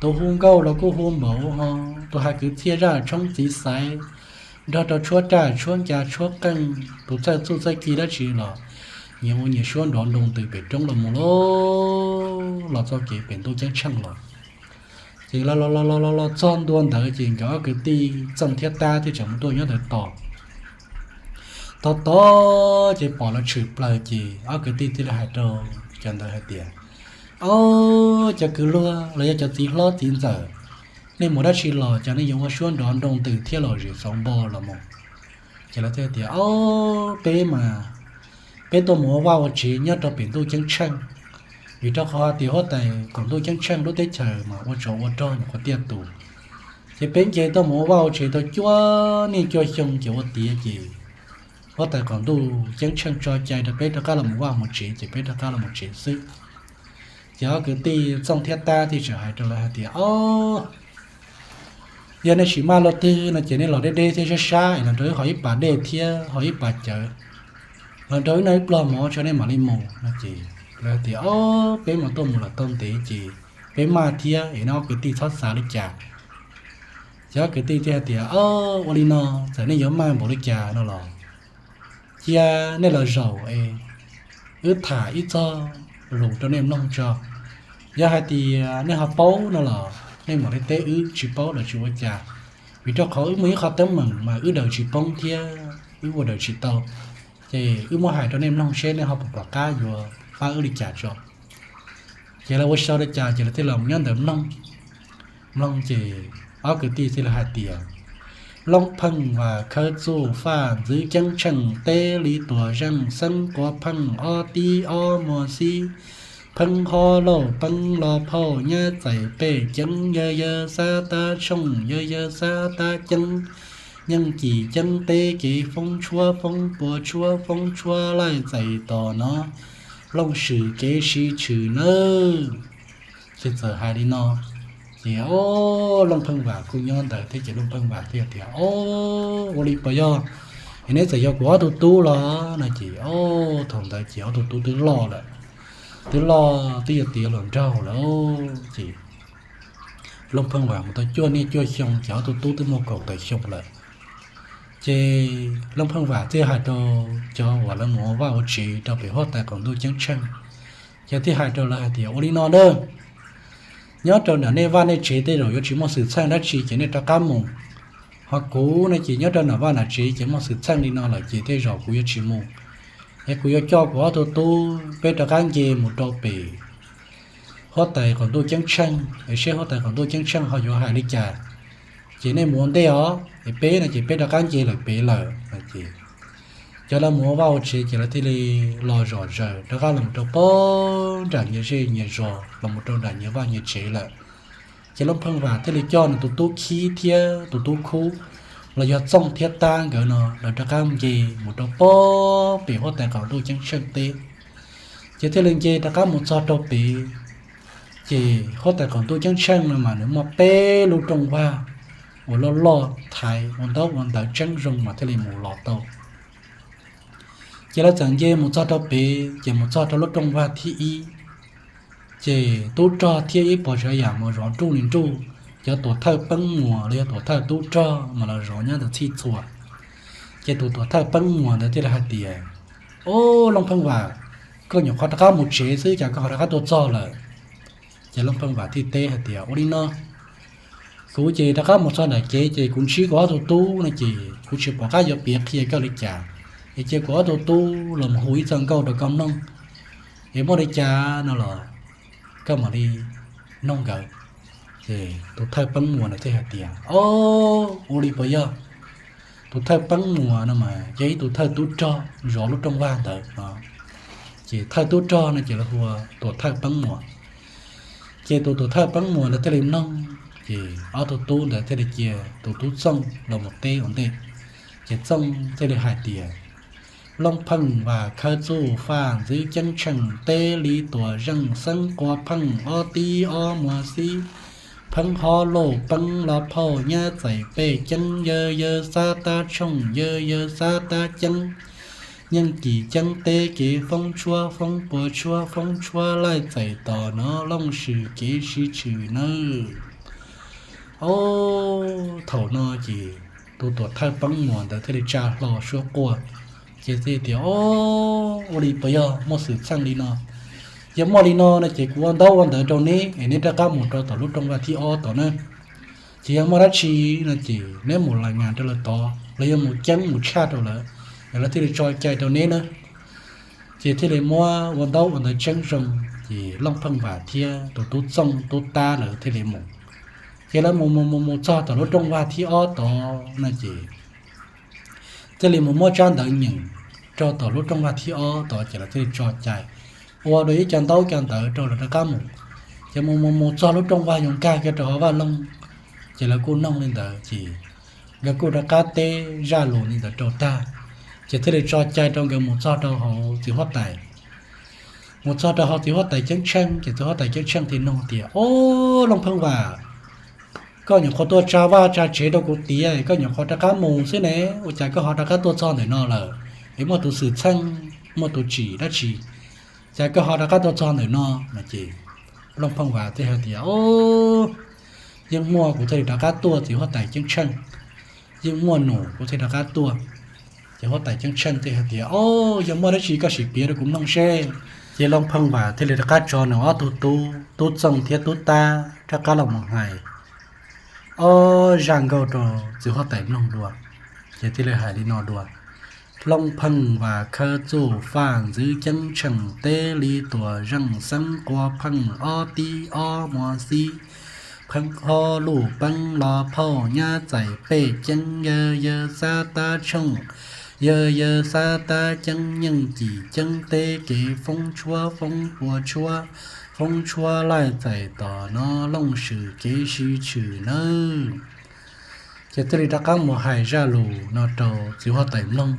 Tus hu nkauj los kuj hu npaum ho, tus hais kwv txhiaj zaj tshoob txiv xaiv, nrog rau tshuab raj tshuab ncas tshuab qeej, tus txawj txuj txawj ci dab tsi los nyias ua nyias suab nrov nroo ntws pem roob los mus lauj, los txoj kev pem ntuj ceeb tsheej los. Ces los los los los los los txog ntua ntawd ces nkawd ob kwv tij Txooj thiab Tab thiaj tseem mus tuaj nyob ntawd tos. Tos tos ces pom lawv tshwm plaws ces ob kwv tij thiaj li hais rau cov ntawd hais tias, Ob, cov kwv luag los yog cov txiv hlob txiv ntxawm, nej mus dab tsi los cas nej yuav ua suab nrov nroo ntws thiab los zem xauv npo los mus? Ces lawv thiaj tias, Ob, peb mas peb tuaj mus ua vaj ua tsev nyob rau pem ntuj ceeb tsheej, vim rau qhov tias huab tais qaum ntuj ceeb tsheej lub teb chaws mas ua tsov ua rog nyuam qhuav tiaj tus. Ces peb nce tuaj mus ua vaj ua tsev tau cuaj niaj cuaj xyoo ces ua tiav ces huab tais qaum ntuj ceeb tsheej tso cai rau peb rov qab los mus vaj mus tsev ces peb rov qab los mus tsev xwb. Ces ob kwv tij Txooj thiab Tab thiaj tseem hais rau lawv hais tias, Ob, yog nej sim maj luaj twg no ces nej los deb deb thiab sab sab es los nrog wb haus ib pas dej thiab haus ib pas cawv, los nrog wb noj ib pluag mov tso nej mam li mus no ces lawv tias, Ob, peb mas tuaj mus lawm tau ntev ces peb maj thiab es nej ob kwv tij txhob xav li cas. Ces ob kwv tij thiaj hais tias, Ob, ua li no, txawm nej yuav maj npaum li cas no los cia nej los zaum es wb tham ib txog lus rau nej mloog tso. Yog hais tias nej ho paub no los nej mam li teb wb, tsis paub los tsis ua cas, vim rau qhov wb muaj ib qho teeb meem mas wb daws tsis poob thiab wb ua daws tsis tau. Ces wb muab hais rau nej mloog seb nej ho puas pom qab yuav pab wb li cas tso. Ces lawv ua tsis tau li cas ces lawv thiaj los nyob ntawd mloog. Mloog ces ob kwv tij thiaj li hais tias, Loob pheej vam khawb txuj faj ntxwv ceeb tsheej teb li tuam zeej xeeb qua pheej ob tib ob muag xib, pheeb hob lauj peeb lo phauj nyab txais pej ceeb, yawg yawg xab tab tshooj, yawg yawg xab tab ceeb, nyeej cim ceeb teb kev foob tshuab foob pua tshuab foob tshuab laij txais tos no, looj swm kev siv tshwm nawb. Ces txawm hais li no, ces Looj Pheej Vam kuj nyob ntawd thiab ces Looj Pheej Vam thiaj tias, Ob, ua li puas yog Es neb txawm yog kuv ob tug tub los no ces, o, thaum ntawd ces ob tug tub twb loj lawm, twb loj twb yuav tiav hluas nraug lawm ces Looj Pheej Vam mus tau cuaj niaj cuaj xyoo ces ob tug tub twb muaj kaum tawm xyoo lawm. Ces Looj Pheej Vam thiaj hais rau cov uas lawv mus ua vaj ua tsev rau pem huab tais qaum ntuj ceeb tsheej, ces thiaj hais rau lawv hais tias, ua li no na, nyob rau nram nej vaj nej tsev tej zaum yuav tsis muaj xwm txheej dab tsi ces nej rov qab mus. Ho kuv no ces nyob rau nram vaj nram tsev ces muaj xwm txheej li no lawm ces tej zaum kuv yuav tsis mus. Es kuv yuav coj kuv ob tug tub peb rov qab nce mus rau pem huab tais qaum ntuj ceeb tsheej es seb huab tais qaum ntuj ceeb tsheej ho yuav hais li cas. Ces nej mus ua ntej os, es peb no ces peb rov qab nce lawm pem lawm no ces cov lawv mus ua vaj ua tsev ces lawv thiaj li los zom zaws rov qab los rau pem nram nyias zej nyias zos los mus rau nram nyias vaj nyias tsev lawm. Ces Looj Pheej Vam thiaj li coj nws tus tub khib thiab tus tub khub los yog Txooj thiab Tab nkawd no lawv rov qab nce mus rau pem huab tais qaum ntuj ceeb tsheej teb. Ces thiaj li nce rov qab mus txog rau pem, ces huab tais qaum ntuj ceeb tsheej no mas nws muaj peb lub rooj vag uas loj loj thaiv ua ntaub ua ntawv tseeb zoo mas thiaj li mus los tau. Ces lawv txawm nce mus txog rau pem ces mus txog rau lub rooj vag thib ib, ces tub rog thiab ib puas tsav yam mas zov nruj li nruj, cov tuam thawj peeb muas los yog tuam thawj tub rog mas los zov nyob ntawm txhij txhua. Ces tus tuam thawj peeb muas ntawd thiaj li hais tias, o, Looj Pheej Vam, koj nyuam qhuav rov qab mus tsev xwb cas koj ho rov qab tuaj txog lawm? Ces Looj Pheej Vam thiaj teb hais tias, ua li no, kuv ces rov qab mus txog nram kev ces kuv ntsib kuv ob tug tub no ces kuv tsis pom qab yuav piav qhia koj li cas, es cia kuv ob tug tub los mus hu ib txoj nkauj rau koj mloog, es muaj li cas no los koj mam li noog nkawd. Ces tus thawj peeb muas ntawd thiaj hais tias, o, ua li puas yog? Tus thawj peeb muas no mas yog ib tus thawj tub rog zov lub rooj vag ntawd no. Ces thawj tub rog no ces lawv hu ua tuam thawj peeb muas. Ces tus tuam thawj peeb muas ntawd thiaj li mloog, ces ob tug tub ntawd thiaj li cia tus tub Txooj los mus teb ua ntej. Ces Txooj thiaj li hais tias, Looj Pheej Vam khawb txuj faj ntxwv ceeb tsheej teb li tuam zeej xeeb qua pheej ob tib ob muas xib pheeb hob luj peeb los phauj nyab txais pej ceeb yawg yawg xab tab tshooj yawg yawg xab tab ceeb nyeej kis ceeb teb kev foob tshuab foob puas tshuab foob tshuab laij txais tos no looj swm kev sib tshwm nawb. Ob, thaum no ces tus tuam thawj peeb muas ntawd thiaj li tsa hlo suab quaj, ces thiaj tias, o, ua li puas yog muaj xwm txheej li no? Yog muaj li no no ces kuv ua ntaub ua ntawv rau neb es neb rov qab mus rau tom lub rooj vag thib ob tod na. Ces yog muaj dab tsi no ces neb mus lais ngas rau lawv tod los yog mus ceeb mus tshaj rau lawv, es lawv thiaj li tso cai rau neb na. Ces thiaj li muab ua ntaub ua ntawv tseeb zoo, ces Looj Pheej Vam thiab tus tub Txooj tub Tab lawv thiaj li mus. Ces lawv mus mus mus mus txog tom lub rooj vag thib ob tod no ces thiaj li mus muab tsab ntawv nyeem rau tom lub rooj vag thib ob tod ces lawv thiaj li tso cai ua dua ib co ntaub co ntawv rau lawv rov qab mus. Ces mus mus mus txog lub rooj vag yuav nkag kiag rau hauv vaj loog, ces lawv kuj noog li ntawd ces nkawd kuj rov qab teb zaj lus li ntawd rau tag, ces thiaj li tso cai rau nkawd mus txog rau hauv txiv huab tais. Mus txog rau hauv txiv huab tais ceeb tsheej ces txiv huab tais ceeb tsheej thiaj nug tias, o, Looj Pheej Vam, koj nyuam qhuav tuaj tsa vaj tsa tsev rau kuv tiav, koj nyuam qhuav rov qab mus xwb ne, ua cas koj ho rov qab tuaj txog ntawm no lawm? Es muaj tus xwm txheej, muaj tus tsim dab tsi, cas koj ho rov qab tuaj txog ntawm no? No ces Looj Pheej Vam thiaj hais tias, o, yeej muaj kuv thiaj li rov qab tuaj txiv huab tais ceeb tsheej, yeej muaj num kuv thiaj rov qab tuaj. Ces huab tais ceeb tsheej thiaj hais tias, o, yog muaj dab tsi koj sim piav rau kuv mloog seb. Ces Looj Pheej Vam thiaj li rov qab tso nws ob tug tub, tub Txooj thiab tub Tab rov qab los mus hais ob zaj nkauj rau txiv huab tais mloog dua, ces thiaj li hais li no dua, Looj Pheej Vam khawb txuj faj ntxwv ceeb tsheej teb li tuam zeej xeeb qua pheej ob tib ob muas xib pheeb hob luj peeb los phauj nyab txais pej ceeb yawg yawg xab tab tshooj yawg yawg xab tab ceeb nyeej kis ceeb teb kev foob tshuab foob puas tshuab foob tshuab laij txais tos no looj swm kev sib tshwm nawb. Ces thiaj li rov qab mus hais zaj lus no rau txiv huab tais mloog.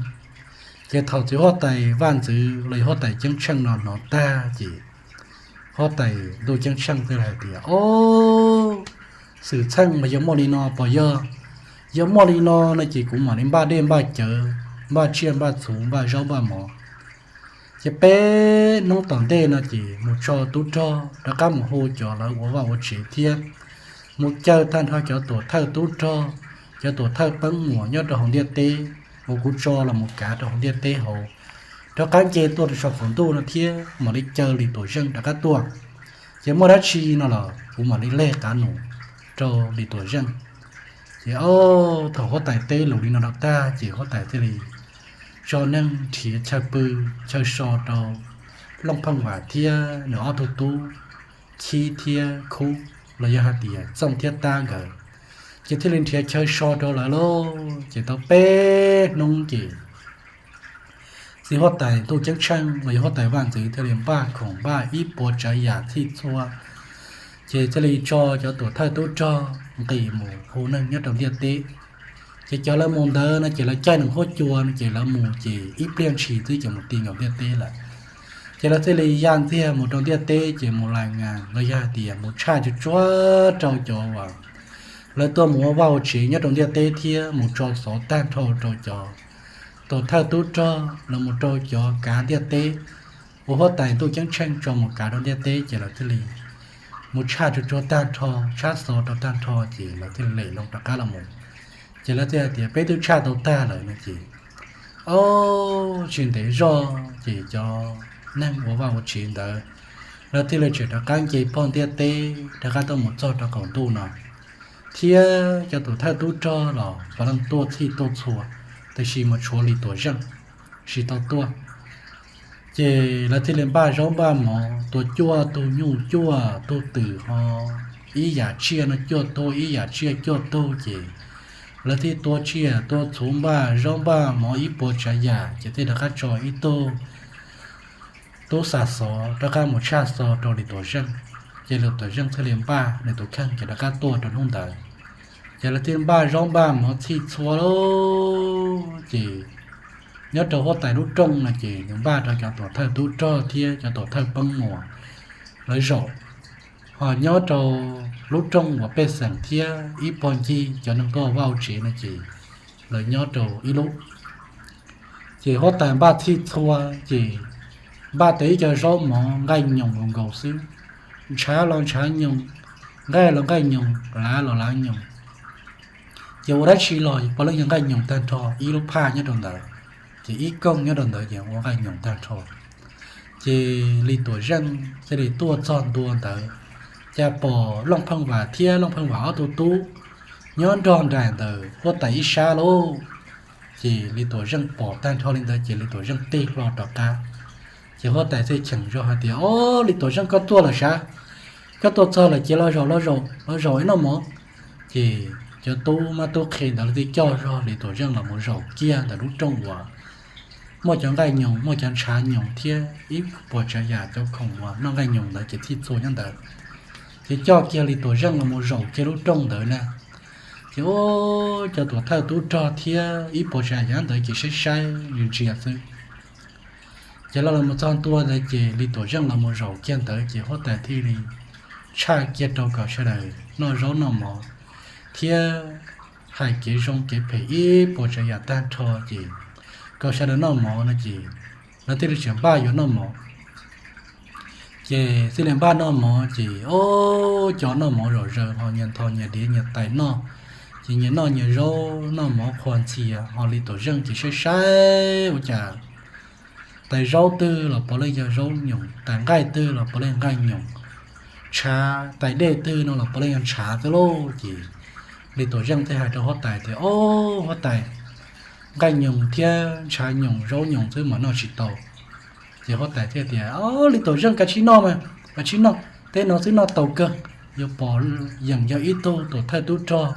Ces thaum txiv huab tais vaj ntxwv los yog huab tais ceeb tsheej no hnov tag ces huab tais ntuj ceeb tsheej thiaj li hais tias, o, xwm txheej mas yog muaj li no puas yog? Yog muaj li no no ces kuv mam li npaj dej npaj cawv npaj tsiaj npaj txhuv npaj zaub npaj mov. Ces peb hnub tom ntej no ces mus tso tub rog rov qab mus hu cov lawv ua vaj ua tsev thiab mus caw tag nrho cov tuam thawj tub rog, cov tuam thawj peeb muas nyob rau hauv ntiaj teb uas kuv tso los mus kav rau hauv ntiaj teb hauv, rov qab nce tuaj rau saum qaum ntuj no thiab mam li caw Lis Tuam Zeej rov qab tuaj. Ces muaj dab tsi no los kuv mam li leg qav num rau Lis Tuam Zeej. Ces ob thaum huab tais teb lus li no rau tag ces huab tais thiaj li tso neeg nrhiav chaw pw chaw so rau Looj Pheej Vam thiab nws ob tug tub Chib thiab Khub los yog hais tias Txooj thiab Tab nkawd, ces thiaj li nrhiav chaw so rau lawv lauj. Ces tau peb hnub ces txiv huab tais Ntuj Ceeb Tsheej los yog huab tais vaj ntxwv thiaj li npaj khoom npaj ib puas tsav yam txhij txhua, ces thiaj li tso cov tuam thawj tub rog nqis mus hu neeg nyob rau ntiaj teb. Ces cov lawv mus ntawd no ces lawv caij nws huab cua no ces lawv mus ces ib pliag ntshis twb ces mus ti nkaus ntiaj teb lawm. Ces lawv thiaj li ya ntxiag mus rau ntiaj teb ces mus lais ngas los yog hais tias mus tshaj tsuag tsuag rau cov uas lawv tuaj mus ua vaj ua tsev nyob rau ntiaj teb thiab mus tso xov tag nrho rau cov tuam thawj tub rog los mus rau cov kav ntiaj teb uas huab tais Ntuj Ceeb Tsheej tso mus kav rau ntiaj teb ces lawv thiaj li mus tshaj tsuag tsuag tag nrho, tshaj xov rau tag nrho ces lawv thiaj li lem loo rov qab los mus. Ces lawv thiaj hais tias peb twb tshaj tau tag lawm no ces ob tsis ntev zog ces cov neeg ua vaj ua tsev ntawd lawv thiaj li tseem rov qab nce pog ntiaj teb rov qab tuaj mus txog rau qaum ntuj no thiab cov tuam thawj tub rog los puav leej tuaj txhij tuaj txhua, tiam sis mas tshuav Lis Tuam Zeej tsis tau tuaj. Ces lawv thiaj li npaj zaub npaj mov tua cuaj tug nyuj cuaj tug twm ho ib yam tsiaj no cuaj tug ib yam tsiaj cuaj tug ces lawv thiaj tua tsiaj tua txhuv npaj zaub npaj mov ib puas tsav yam ces thiaj rov qab tso ib tug tub xa xov rov qab mus tshaj xov rau Lis Tuam Zeej. Ces Lis Tuam Zeej thiaj li npaj nws tus kheej ces rov qab tuaj rau hnub ntawd. Ces lawv thiaj npaj zaub npaj mov txhij txhua lawm ces nyob rau huab tais lub rooj no ces nws npaj rau cov tuam thawj tub rog thiab cov tuam thawj peeb muas lawv zaum, ho nyob rau lub rooj uas pej xeem thiab ib pog ncig cov neeg tuaj vaj tsev no ces lawv nyob rau ib lub. Ces huab tais npaj txhij txhua ces npaj tau ib co zaub mov nqaij nyoos nkaus xwb, ntshav los ntshav nyoos, nqaij los nqaij nyoos, lav los lav nyoos. Ces ua dab tsi los puav leej yog nqaij nyoos tag nrho, ib lub phaj nyob rau ntawd, ces ib koog nyob rau ntawd ces ua nqaij nyoos tag nrho. Ces Lis Tuam Zeej thiaj li tuaj txog ntua ntawd, cas pom Looj Pheej Vam thiab Looj Pheej Vam ob tug tub nyob nrog nraim ntawm huab tais ib sab lauj. Ces Lis Tuam Zeej pom tag nrho li ntawd ces Lis Tuam Zeej tig hlo rov qab. Ces huab tais thiaj cheem zog hais tias, Ob, Lis Tuam Zeej koj tuaj lawm sav, koj tuaj txog lawm ces los zaum, los zaum, los zaum ib noj mov. Ces cov tub mab tub qhe ntawd lawv thiaj coj zog Lis Tuam Zeej los mus zaum kiag ntawm lub rooj uas muaj cov nqaij nyoos, muaj cov ntshav nyoos thiab ib puas tsav yam cov khoom uas noj nqaij nyoos ntawd ces txhij txhua nyob ntawd. Ces coj kiag Lis Tuam Zeej los mus zaum kiag lub rooj ntawd na. Ces ua cov tuam thawj tub rog thiab ib puas tsav yam ntawd ces saib saib ntsia ntsia xwb. Ces los los mus txog ntua ntawd ces Lis Tuam Zeej los mus zaum kiag ntawd ces huab tais thiaj li tshaj kiag rau kom sawv daws noj zaub noj mov thiab hais kev zoo kev phem ib puas tsav yam tag nrho ces kom sawv daws noj mov no ces lawv thiaj li tseem npaj yuav noj mov. Ces thiaj li npaj noj mov ces ob cov noj mov zom zaws ho nyias ntho nyias diav nyias tais noj, ces nyias noj nyias zaub noj mov qhuas ntxhias ho Lis Tuam Zeej ces saib saib ua cas tais zaub twg los puav leej yog zaub nyoos, tais nqaij twg los puav leej nqaij nyoos, tshav tais dej twg no los puav leej yog ntshav twb lauj. Ces Lis Tuam Zeej thiaj hais rau huab tais tias, Ob huab tais, nqaij nyoos thiab ntshav nyoos zaub nyoos xwb mas noj tsis tau. Ces huab tais thiaj tias, Ob Lis Tuam Zeej kav tsij noj mas, kav tsij noj, tej no xwb noj tau kawg. Yuav pom yeem yog ib tug tuam thawj tub rog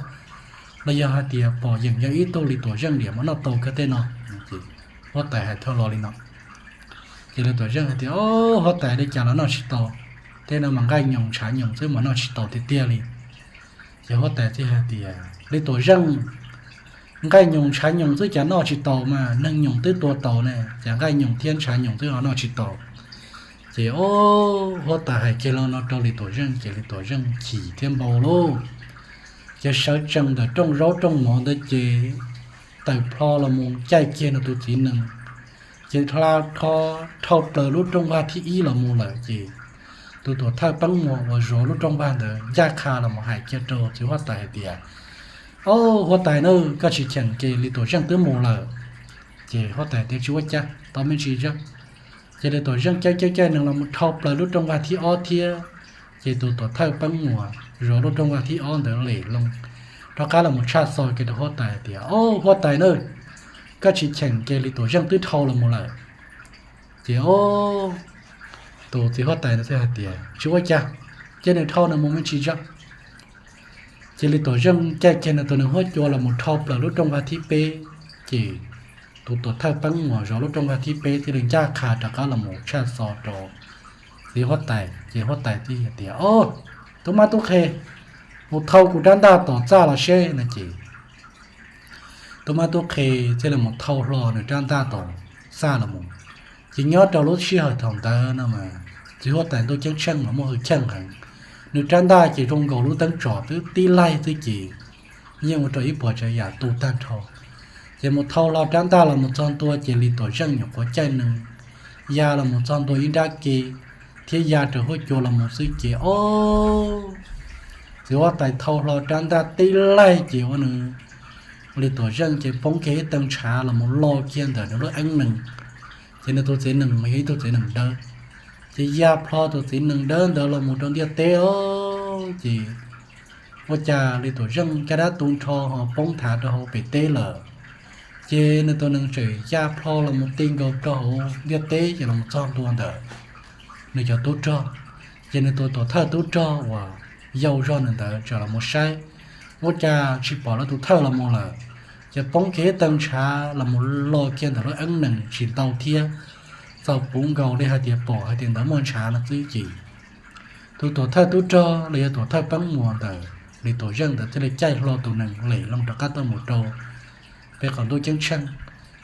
los yog hais tias pom yeem yog ib tug Lis Tuam Zeej diam mas noj tau kawg tej no. Huab tais hais thawj los li no. Ces Lis Tuam Zeej hais tias, Ob huab tais, li cas los noj tsis tau, tej no mas nqaij nyoos ntshav nyoos xwb mas noj tsis tau tiag tiag li. Ces huab tais thiaj hais tias, Lis Tuam Zeej, nqaij nyoos ntshav nyoos xwb cas noj tsis tau mas neeg nyoos twb tua tau ne, cas nqaij nyoos thiab ntshav nyoos twb ho noj tsis tau. Ces ob huab tais hais kiag lo no rau Lis Tuam Zeej ces Lis Tuam Zeej chim thiab npau lauj. Ces sawv tsees ntawm rooj zaub rooj mov ntawd ces tawm plho los mus caij kiag nws tus txiv nees, ces dhau plaws lub rooj vag thib ib los mus lawm ces tus tuam thawj peeb muas uas zov lub rooj vag ntawd ncaj qha los mus hais kiag rau txiv huab tais hais tias, Au, huab tais na, koj tsis cheem ces Lis Tuam Zeej twb mus lawm. Ces huab tais tias, Tsis ua cas, tau me ntsis zog. Ces Lis Tuam Zeej caij caij caij nees los mus dhau plaws lub rooj vag thib ob thiab. Ces tus tuam thawj peeb muas zov lub rooj vag thib ob ntawd lem loo rov qab los mus tshaj xo kiag rau huab tais hais tias, Au, huab tais na, koj tsis cheem ces Lis Tuam Zeej twb dhau los mus lawm. Ces tus txiv huab tais ntawd thiaj hais tias, Tsis ua cas, cia nws dhau nws mus me ntsis zog. Ces Lis Tuam Zeej caij kiag nws tus nees huab cua los mus dhau plaws lub rooj vag thib peb, ces tus tuam thawj peeb muas zov lub rooj vag thib peb thiaj li ncaj qha rov qab los mus tshaj xo rau txiv huab tais. Ces huab tais thiaj tias, Au, tub mab tub qhe, mus thau kuv rab ntaj tom txaj los seb no ces tub mab tub qhe thiaj li mus thau hlo nws rab ntaj tom txaj los mus. Ces nyob rau lub sij hawm thaum ntawd no mas txiv huab tais Ntuj Ceeb Tsheej mas muaj hwj chim heev, nws rab ntaj ces zoo nkaus lub teeb tsom twb tib laig xwb ces yeej ua rau ib puas tsav yam tu tag nrho. Ces mus thau hlo rab ntaj los mus txog ntua ces Lis Tuam Zeej nyuam qhuav caij nees ya los mus txog ntua ib nrab ke thiab ya raws huab cua los mus xwb ces, au, txiv huab tais thau hlo rab ntaj tib laig ces ua nws Lis Tuam Zeej ces poob kiag ib tee ntshav los mus lo kiag ntawm nws lub eeb nees. Ces nws tus txiv nees mas yog ib tug txiv nees dawb, ces ya plho tus txiv nees dawb ntawd los mus rau ntiaj teb os. Ces ua cas Lis Tuam Zeej caj dab tu nrho ho poob nthav rau hauv pem teb lawm. Ces nws tus nees tseem ya plho los mus ti nkaus rau hauv ntiaj teb ces los mus txog ntua ntawm nws cov tub rog. Ces nws tus tuam thawj tub rog uas yau zog nws ntawd txawm los mus saib, ua cas tsis pom lawv tus thawj los mus lawm, ces poob kiag ib tee ntshav los mus lo kiag ntawm lub eeb nees tsis ntau thiab, txaus puv nkaus li hais tias pom hais tias ntawd muaj ntshav no xwb ces tus tuam thawj tub rog los yog tuam thawj peeb muas ntawm Lis Tuam Zeej ntawd thiaj li caij hlo tus nees lem loo rov qab tuaj mus rau pem qaum ntuj ceeb tsheej.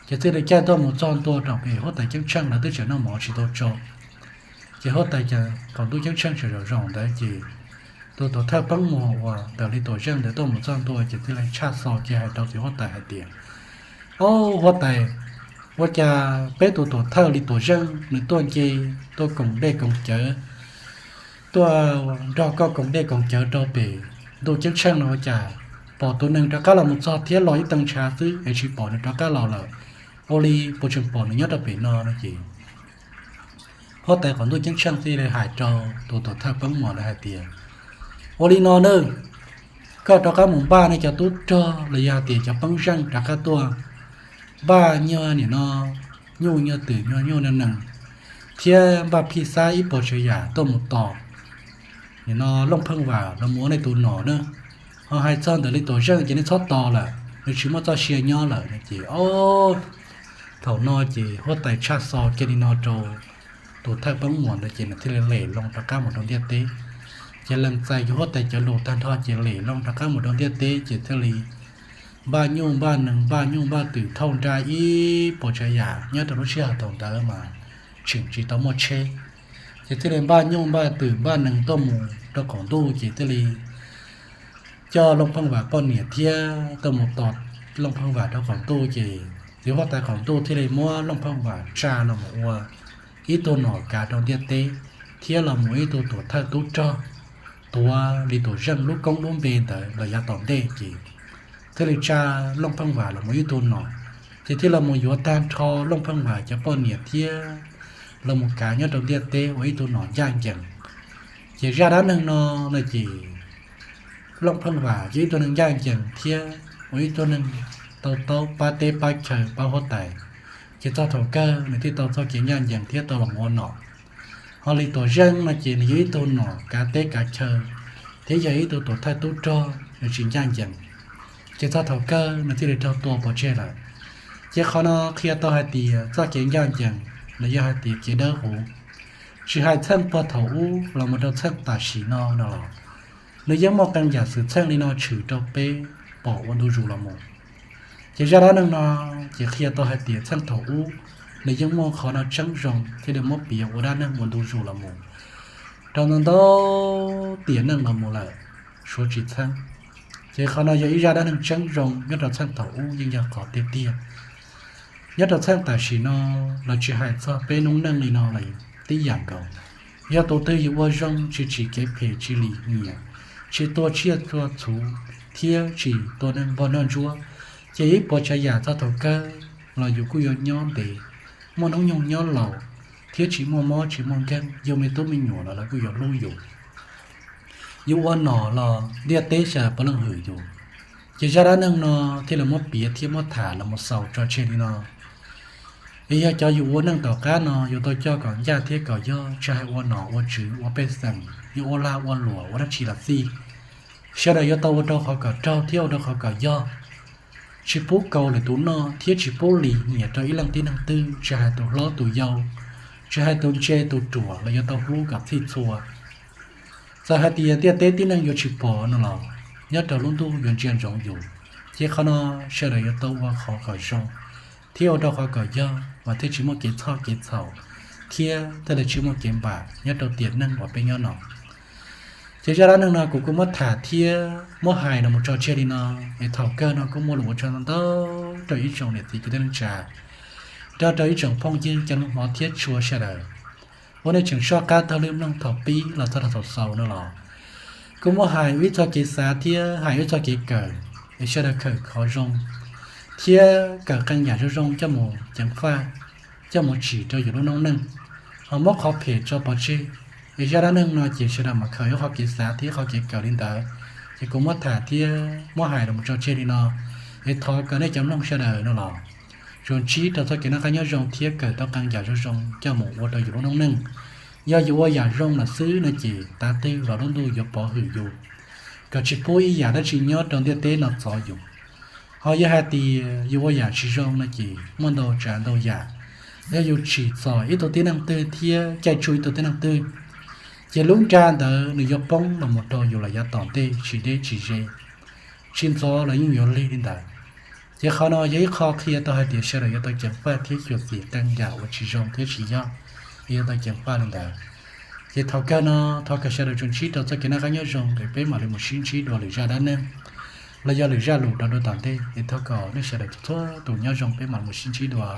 Ces thiaj li caij tuaj mus txog ntua rau pem huab tais ceeb tsheej lawv twb tseem noj mov tsis tau tsau. Ces huab tais qaum ntuj ceeb tsheej sawv zaum zaum ntawd ces tus tuam thawj peeb muas uas ntawm Lis Tuam Zeej ntawd tuaj mus txog ntua ces thiaj li tshaj xo kiag hais rau txiv huab tais hais tias, Au, huab tais, ua cas peb tus tuam thawj Lis Tuam Zeej nws tuaj nce, tuaj koom dej koom cawv, tuaj nrog koj koom dej koom cawv rau pem ntuj ceeb tsheej no ua cas pom tus nees rov qab los mus txog thiab los ib tee ntshav xwb es tsis pom nws rov qab los lawm? Ua li puas tseem pom nws nyob rau pem no no ces huab tais qaum ntuj ceeb tsheej thiaj li hais rau tus tuam thawj peeb muas ntawd hais tias, Ua li no nawb, koj rov qab mus npaj nej cov tub rog los yog hais tias cov peeb zeej rov qab tuaj, npaj nyuag nim no nyuj nyuag twm nyuag nyuj nyuag nees thiab npaj phij xab ib puas tsav yam tuaj mus tos nim no Looj Pheej Vam los mus ua nej tus nom na. Ho hais txog ntawm Lis Tuam Zeej ces nej txhob tos lawm, nws tsis muaj txoj sia nyob lawm no ces, o, thaum no ces huab tais tshaj xo kiag li no rau tus thawj peeb muas ntawd ces nws thiaj li lem loo rov qab mus rau ntiaj teb. Ces lees txais kiag huab tais cov lus tag nrho ces lem loo rov qab mus rau ntiaj teb ces thiaj li npaj nyuj npaj nees npaj nyuj npaj twm thauj nra ib puas tsav yam. Nyob rau lub sij hawm thaum ntawd mas tseem tsis tau muaj tsheb, ces thiaj li npaj nyuj npaj twm npaj nees tuaj mus rau qaum ntuj ces thiaj li coj Looj Pheej Vam poj niam thiab tuaj mus tos Looj Pheej Vam rau qaum ntuj ces txiv huab tais qaum ntuj thiaj li muab Looj Pheej Vam tsa los mus ua ib tug nom kav rau ntiaj teb thiab los mus ib tug tuam thawj tub rog tuav Lis Tuam Zeej lub koob lub npe ntawd los yav tom ntej ces thiaj li tsa Looj Pheej Vam los mus ib tug nom, ces thiaj los mus yuav tag nrho Looj Pheej Vam cov poj niam thiab los mus kav nyob rau ntiaj teb ua ib tug nom ncaj ncees. Ces zaj dab neeg no no ces Looj Pheej Vam yog ib tug neeg ncaj ncees thiab ua ib tug neeg tau taub pab teb pab chaw pab huab tais, ces txog thaum kawg nws thiaj tau txoj kev ncaj ncees thiab tau los mus ua nom. Ho Lis Tuam Zeej no ces nws yog ib tug nom kav teb kav chaw thiab yog ib tug tuam thawj tub rog nws tsis ncaj ncees, ces txog thaum kawg nws thiaj li raug tua pov tseg lawm. Ces qhov no qhia tau hais tias txoj kev ncaj ncees los yog hais tias kev dawb huv, tsis hais txheej puag thaum ub los mus rau txheej tam sim no no los nws yeej muaj qee yam xwm txheej li no tshwm rau peb pom ua ntu zus los mus. Ces zaj dab neeg no ces qhia tau hais tias txheej thaum ub nws yeej muaj qhov no tseeb zoo thiaj li muab piav ua dab neeg ua ntu zus los mus rau ntau ntau tiam neej los mus lawm suav tsis txheeb. Ces qhov no yog ib zaj dab neeg tseeb zoo nyob rau txheej thaum ub yeej yog qhov tiag tiag. Nyob rau txheej tam sim no, los tsis hais txog peb noob neej li no lawm, tib yam nkaus. Yog tus twg yus ua zoo tsis tsim kev phem tsis lim hiam, tsis tua tsiaj tua txhu, thiab tsis tua neeg npog noj ntsuab, ces ib puas tsav yam txog thaum kawg los yus kuj yuav nyob ntev, muaj hnub nyoog nyob laus, thiab tsis muaj mob tsis muaj nkeeg, yug me tub me nyuam los lawv kuj yuav hlub yus. Yus ua nom los ntiaj teb sawv daws puav leej hwm yus. Ces zaj dab neeg no thiaj li muab piav thiab muab tham los mus xaus tso tseg li no. Es yog cov yus ua neej tom qab no yuav tau coj kom ncaj thiab kom yog, tsis hais ua nom ua tswv ua pej xeem, yog ua lag ua luam ua dab tsi los xij, sawv daws yuav tau ua rau qhov kom raug thiab ua rau qhov kom yog. Tsis pub kaus lwm tus noj thiab tsis pub lim hiam rau ib leej tib neeg twg, tsis hais tus hlob tus yau, tsis hais tus ntse tus ruam los yuav tau hlub kom txhij txhua. Txawm hais tias ntiaj teb tib neeg yuav tsis pom no los, nyob rau lub ntuj yuav ntsia ntsoov yus. Ces qhov no sawv daws yuav tau ua qhov kom zoo thiab ua rau qhov kom yog, mas thiaj tsis muaj kev txhoj kev txhaum, thiab thiaj li tsis muaj kev npam nyob rau tiam neej uas peb nyob no. Ces zaj dab neeg no kuv kuj muab tham thiab muab hais los mus tso tseg li no, es thaum kawg no kuj muaj lus ua tsaug ntau ntau rau ib tsoom niam txiv kwv tij neej tsa, nrog rau ib tsoom phooj ywg cov mloog hmov thiab tshua sawv daws uas nej tseem soj qab taug lw mloog thaum pib los txog rau thaum xaus no los, kuj muab hais ib txoj kev xav thiab hais ib txoj kev kawm, es sawv daws kawm qhov zoo thiab kawm qee yam zoo zoo coj mus ceev faj, coj mus tsim rau yus lub noob neej, ho muab qhov phem tso pov tseg. Es zaj dab neeg no ces sawv daws mam khaws ib qhov kev xav thiab qhov kev kawm li ntawd, ces kuv muab tham thiab muab hais los mus tso tseg li no. Es thov kom nej cov mloog sawv daws no los tsuas ntsib rau txoj kev noj qab nyob zoo thiab kawm tau qee yam zoo zoo coj mus ua rau yus lub noob neej. Yog yus ua yam zoo lawm xwb no ces tav twg los lub ntuj yuav pov hwm yus, kom tsis pub ib yam dab tsi nyob rau ntiaj teb no txov yus. Ho yog hais tias yus ua yam tsis zoo no ces muaj ntau tsav ntau yam, yog yus tsim txom ib tug tib neeg twg thiab caij tsuj ib tug tib neeg twg, ces lub nra ntawd nws yuav poob los mus rau yus lawm yav tom ntej tsis deb tsis ze, tsis ntxov los yeej yuav lig li ntawd. Ces qhov no yog ib qho qhia tau hais tias sawv daws yuav tau ceev faj thiab xyuam xim qee yam uas tsis zoo thiab tsis yog, yuav tau ceev faj li ntawd. Ces thaum kawg no thov kom sawv daws tsuas ntsib rau txoj kev noj qab nyob zoo es peb mam li mus sib ntsib dua lwm zaj dab neeg los yog lwm zaj lus rau dua tom ntej, es thov kom nej sawv daws txhua tus nyob zoo, peb mam li mus sib ntsib dua.